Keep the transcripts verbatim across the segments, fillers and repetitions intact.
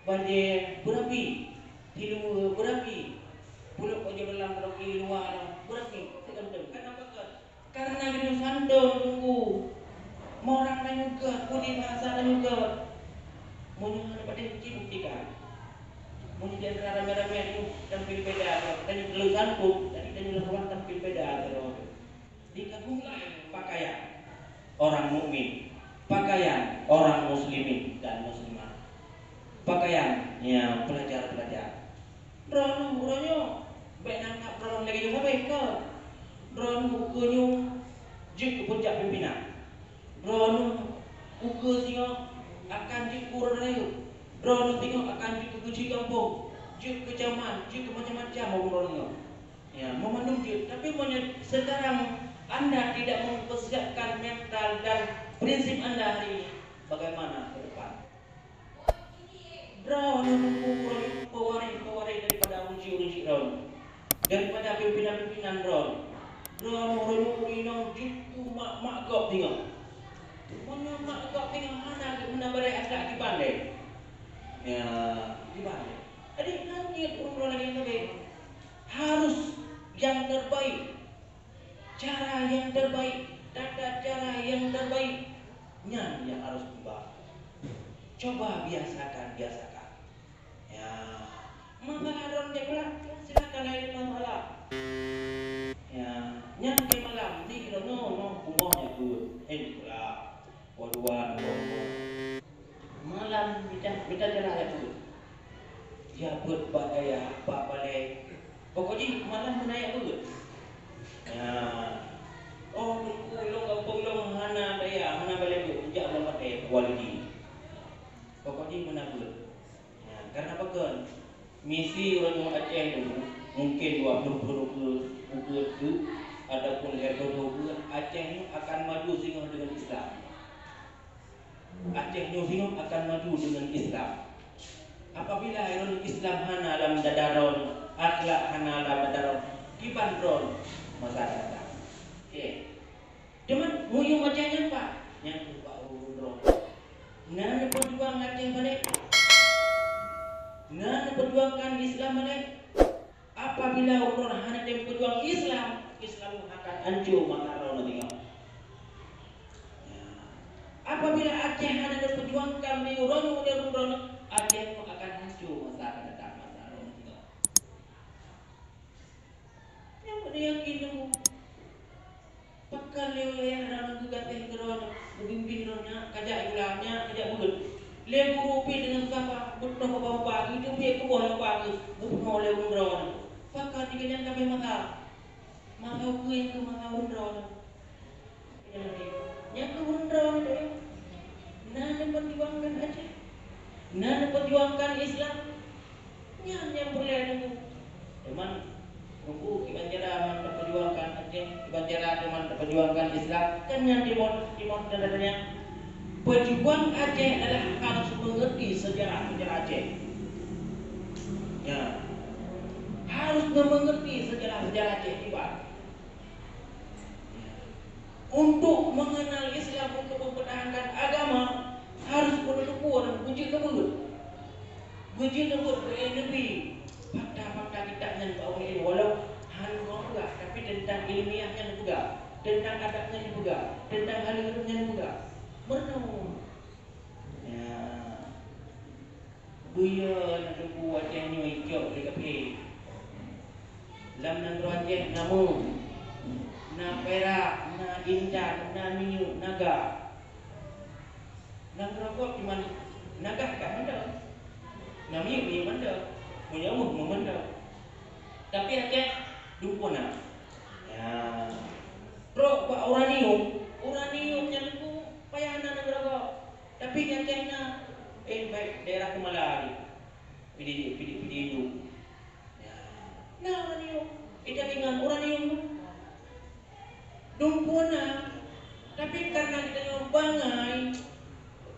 Bajée beurapi, siluweue beurapi, pulok bajée dalam, beurapi luwa, beurapi, segala macam. Karena apa? Karena geutanyoe santôn, Teungku. Meurang tanyoe gét, budi bahasa tanyoe gét. Meunyoe hana patéh, ci buktikan. Meunyoe di antara ramé-ramé nyoe tampil beda, tanyoe terlalu santun, jadi tanyoe lawan tampil beda keudroe. Dikagumi pakaian orang mukmin, pakaian orang muslimin dan muslimat, pakaian, ya, pelajar-pelajar. Droeneuh uroe nyoe bèk nangkap droeneuh lagèe nyoe sabe, kon. Droeneuh ukeue nyoe jeuet keu puncak pimpinan. Droeneuh ukeue singoh akan jeuet keu ureueng rayeuk. Droeneuh singoh akan jeuet keu keuchik gampông, jeuet keu camat, jeuet keu macam-macam ureueng droeneuh nyoe. Ya, memenuhi jeuet. Tapi meunyoe sekarang anda tidak mempersiapkan mental dan prinsip anda hari ini, bagaimana ke depan? Droeneuh Teungku uroe nyoe pewaréh-pewaréh daripada ureueng chik-ureueng chik droeneuh, daripada pimpinan-pimpinan droeneuh. Droeneuh uroe nyoe inong jeuet keu mak-mak gob singoh. Meunyoe mak gob singoh hana geupeuna bareh adak kiban lé. Ya, kiban lé. Jadi, na niet ureueng droeneuh lagèe nyan sabe. Harus yang terbaik. Cara yang terbaik, tata cara yang terbaik, nyan yang harus tiba. Coba biasakan, biasakan. Ya, masalah droeneuh cek pula, silakan lain masalah. Ya, nyan di malam ni, kira nyoe, nyoe, bumoe nyan pun. Hei, pula. Waduan, waduan. Malam mita, mita jalan ya pun. Ya, buet bak dayah, bak balai. Pokok jih malam meunayak beuet. Ya. Oh, Teungku, ilong gampông ilong hana dayah, hana balai beuet. Jak lom maté, kualiti. Pokok jih meunan beuet. Ya, karena pakon? Misi ureueng Aceh nyoe mungkin dua puluh peuet ukeue, ukeue teuk, ataupun lhèe peuet ukeue, Aceh nyoe akan maju singoh deungon Islam. Aceh nyoe singoh akan maju deungon Islam. Apabila ureueng Islam hana lam dada droeneuh, akhlak hana lam dada droeneuh, kiban droeneuh masa akan datang. Oke. Teuma meunyoe macam nyan, Pak, nyan keuh bak ureueng droeneuh. Na neupeujuang Aceh balek? Na neupeujuangkan Islam balek? Apabila ureueng droeneuh hana neupeujuang Islam, Islam akan hancô masa droeneuh singoh. Ya. Apabila Aceh hana neupeujuangkan di ureueng, ureueng droeneuh, Aceh pun akan hancô masa akan datang masa droeneuh singoh. Nyang peureulèe yakin nyoe, pakon lé wilayah droeneuh geugaséh keu droeneuh, geubimbéng droeneuh, kajak sikula, nyak kajak beuet. Lé guru pih deungon sabar, beutôi bak upa geuh, teubiet keuboh lé upa geuh, geupunoh lé ureueng droeneuh. Pakon jih nyan ka abéh masa? Masa ukeue nyang keu masa ureueng droeneuh. Nyang keu ureueng droeneuh, na neupeujuangkan Aceh, na neupeujuangkan Islam, nyan nyang peureulèe Teungku. Teuma, Teungku, kiban cara man tapeujuangkan Aceh, kiban cara teuma tapeujuangkan Islam, kan nyan timon, timon tanda tanya. Pejuang Aceh adalah harus mengerti sejarah-sejarah Aceh. Ya. Harus mengerti sejarah-sejarah Aceh kiban. Untuk mengenal Islam, untuk mempertahankan agama, harus beuteupeue dan beujeuet leubeh. Beujeuet leubeh beu-ilmu fakta-fakta kitab nyan bak ureueng ilmu. Walau hana peugah, tapi teuntang ilmiah nyan peugah, teuntang adab nyan peugah, teuntang hal nyan peugah. Meurunoe. Ya. Buyeu na Teungku Aceh nyoe icok lé kafé. Lam nanggroe Aceh na meu, na pirak, na intan, na minyeuk, na gah. Nanggroe gob cuman na gah, gah mantong. Na minyeuk, minyeuk mantong. Meunyoe meuh, meuh mantong. Tapi Aceh dumpeue na. Ya. Trok bak uranium, uranium nyan Teungku payah na nanggroe gob. Tapi nyang keuh na, eh, baik daerah Keumala di Pidie, Pidie, Pidie Ijo. Ya. Na uranium. Ita ingat uranium tu. Dumpeue na. Tapi karena kita nyoe bangai,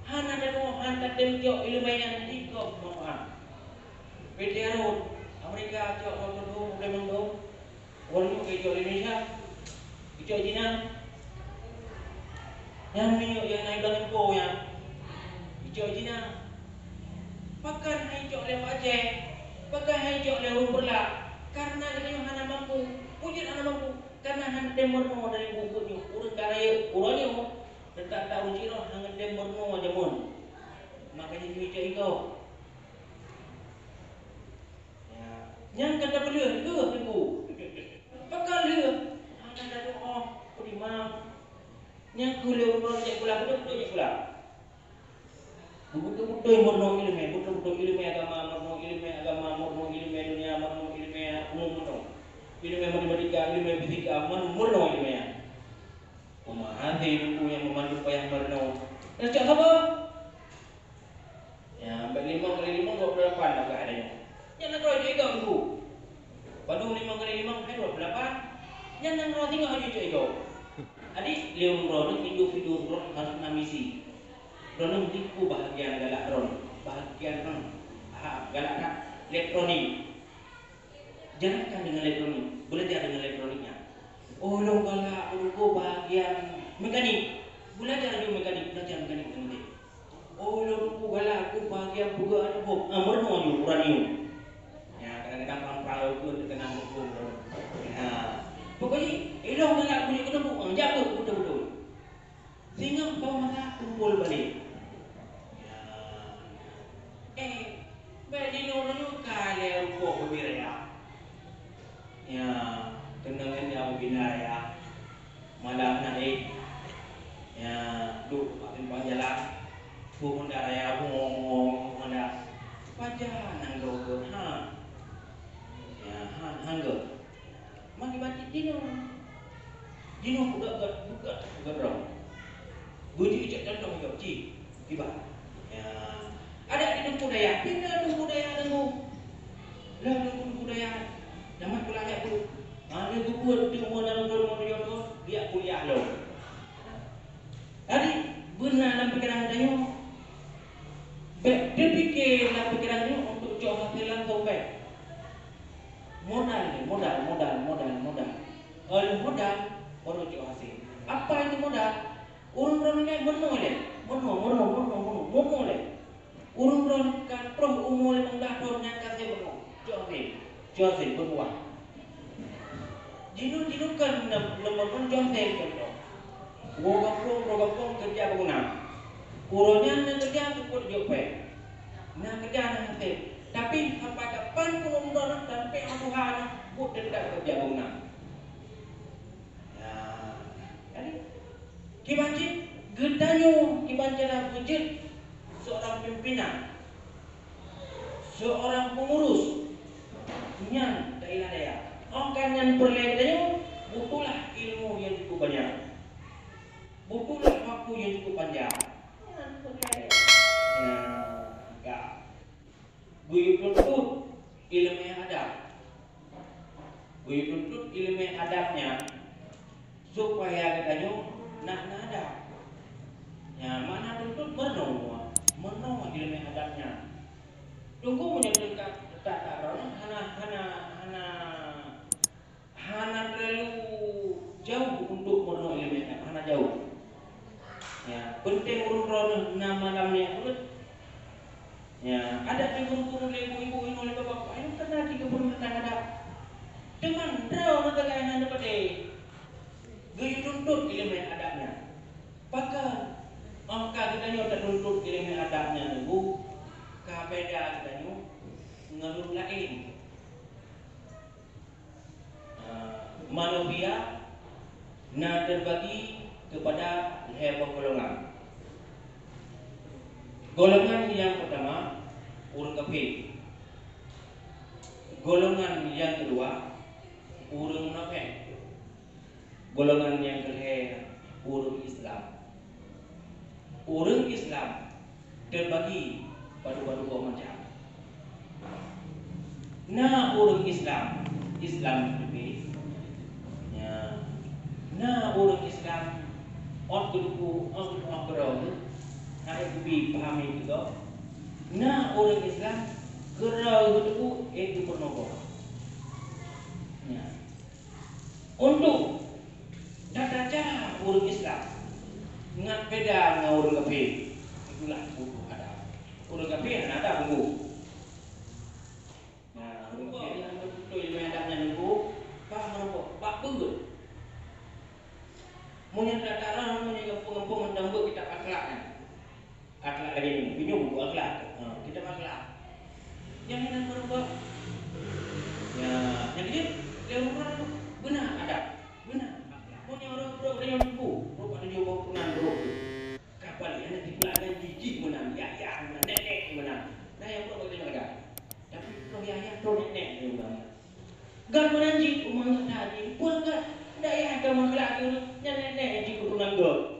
hana teuka, hana tatem jok ilmu nyan di gob manfaat. P T Arun, Amerika cok dua puluh dua, dua puluh lima. Ureueng nyoe icok Indonesia, icok Cina. Nyan minyeuk nyang na i blang empo nyan, icok Cina. Pakon han icok lé Aceh? Pakon han icok lé ureuëng Beurla? Karena geutanyoe hana mampu. Peue jeuet hana mampu? Karena han tem meurunoe dari buet nyoe. Ureuëng ka rayeuk uroe nyoe, teutab ureuëng sidroe han tem meurunoe jameun. Makajih han icok igoe. Ya. Nyang ka tapeuleueh lheueh Teungku. Pakon lheueh? Hana taduek óh, peue dimang. Nyang keu lheueh uroe jak sikula, beutôi-beutôi jak sikula. Beutôi-beutôi meurunoe iéleumé, beutôi-beutôi iéleumé agama, meurunoe iéleumé agama, meurunoe iéleumé donya, meurunoe iéleumé umum meurunoe. Iéleumé matematika, iéleumé fisika, meurunoe iéleumé. Kumaha hase Teungku nyang meumandum payah meurunoe? Tacok saboh. Ya, bak limong kali limong, dua puluh lapan lah keuadaan nyoe. Nyan na droe jeuet igoe Teungku. Padum limong kali limong hai dua puluh lapan. Nyan nyang droe singoh jeuet igoe. Adik, lé ureuëng droeneuh, induek-induek droeneuh harôh na misi. Droeneuh meusti keu bahagian galak droeneuh, bahagian droeneuh, ha, galak that elektronik. Jangankan dengan elektronik, belajar dengan elektroniknya. Oh, lôn galak Teungku bahagian mekanik. Belajar juga mekanik, belajar mekanik dengan dia. Oh, lôn Teungku galak Teungku bahagian peugöt aneuk bom. Ah, meurunoe ju uranium. Ya, kadang-kadang prang-prang lôn pun terkena hukum. Ya. Pokoknya, eh, lôn galak Teungku, ah, jaga betul-betul. Singoh bak masa kumpul balik. Ya. Eh, bèk jinoe-noe ka lé rupoh bubé raya. Ya, teungoh nyan nyang bubé raya. Malam na éh. Ya, duek bak simpang jalan. Peue honda raya, bungong-bungong honda. Pajan nanggroe geuh, ha. Ya, ha, hanggoe. Mari batik jinoe. Jinoe peugah-gah, peugah-gah droe. Beujeuet cok contoh nyoe, ci, kiban. Ya. Adak di Teungku Dayah, pinah Teungku Dayah Teungku. Lah Teungku, Teungku Dayah, damat pula ayat tu. Ha, dia geubuet tu, mau dalam dalam mau dia tu, dia kuliah lo. Jadi, beuna lam pikiran geutanyoe, bèk teupike lam pikiran nyoe untuk cok hasé langsong bèk. Modal, modal, modal, modal, modal. Oleh modal, baru cok hasé. Apa itu modal? Ureuëng droeneuh lé meurunoe lé, meurunoe, meurunoe, meurunoe, meurunoe, meurunoe lé. Ureuëng droeneuh ka troh umu limong blah thon nyan ka hasé meurunoe. Cok hasé, cok hasé, beubuah. Jinoe, jinoe kan lom, lom, lom, cok hasé, contoh. Woe gampông, woe gampông keureuja bangunan. Uroe nyan na keureuja seupôt jok pèng. Na keureuja na hasé. Tapi sampai kapan pun uroe nyan sampai Tuhan buet teutab keureuja bangunan. Ya. Jadi, kiban cit geutanyoe, kiban cara beujeuet seorang pimpinan, seorang pengurus nyan keuilah daya. Óh ka nyan peureulèe geutanyoe, butuhlah ilmu nyang cukup banyak. Butuhlah waktu nyang cukup panjang. Nyan peureulèe. Ya, ka. Geuyue tuntut ileumèe adab. Geuyue tuntut ileumèe adab nyan supaya geutanyoe na, na adab. Nyan makna tuntut meurunoe, meurunoe ileumèe adab nyan. Teungku meunyoe teuka, teuka, teuka droeneuh hana, hana, hana hana terlalu jauh untuk meurunoe ileumèe, hana jauh. Ya, penting ureuëng droeneuh na malam nyan ureuëng. Ya, adak di guru-guru lé ibu-ibu inoe lé bapak-bapak, inoe keunan di geupeureumeun teuntang adab. Teuma droeneuh teuka hana neupeudeh. Geuyue tuntut ileumèe adab nyan. Pakon? Óh ka geutanyoe tatuntut ileumèe adab nyan, Teungku, ka beda geutanyoe ngon ureuëng laén. Ah, manusia na teubagi keupada lhèe boh golongan. Golongan nyang peurtama, ureuëng kafé. Golongan nyang keudua, ureuëng munafék. Golongan nyang keulhèe, ureuëng Islam. Ureuëng Islam teubagi padub-padub boh macam. Na ureuëng Islam, Islam leubeh. Ya. Na ureuëng Islam, ôt keuduku, ôt keuduku keudroe, hai kubi pahami keudroe. Na ureuëng Islam, keudroe keuduku, eh, keupeurnoe boh. Ya. Untuk tata cara ureuëng Islam ngat beda ngon ureuëng kafé, itulah butuh adab. Ureueng kafé hana ada buku. Nah, ureueng kafé hana ada buku, ilmu adab nyan buku, bah meureumpok, bak beut. Meunyoe tata, meunyoe gampông-gampông mantong beuet kitab akhlak nyan. Akhlak lagèe nyoe, meunyoe buku akhlak. Ha, kitab akhlak. Nyang meunan meureumpok. Ya, nyang keuneuk lé ureueng beuna adab, beuna akhlak. Meunyoe ureueng brok, ureueng nyang tuboh, brok pada jeuet boh peunan brok. Kapal nyan dipeulayan jijih meunan, yah-yah meunan, nek-nek meunan. Nah, nyang brok bak lagèe. Tapi roh yah-yah, roh nek-nek lé ureueng. Gat meunan jih, umat gata jih, peue gat? Dayah ka meukeulak keu nyan nek-nek jih keuturonan geuh.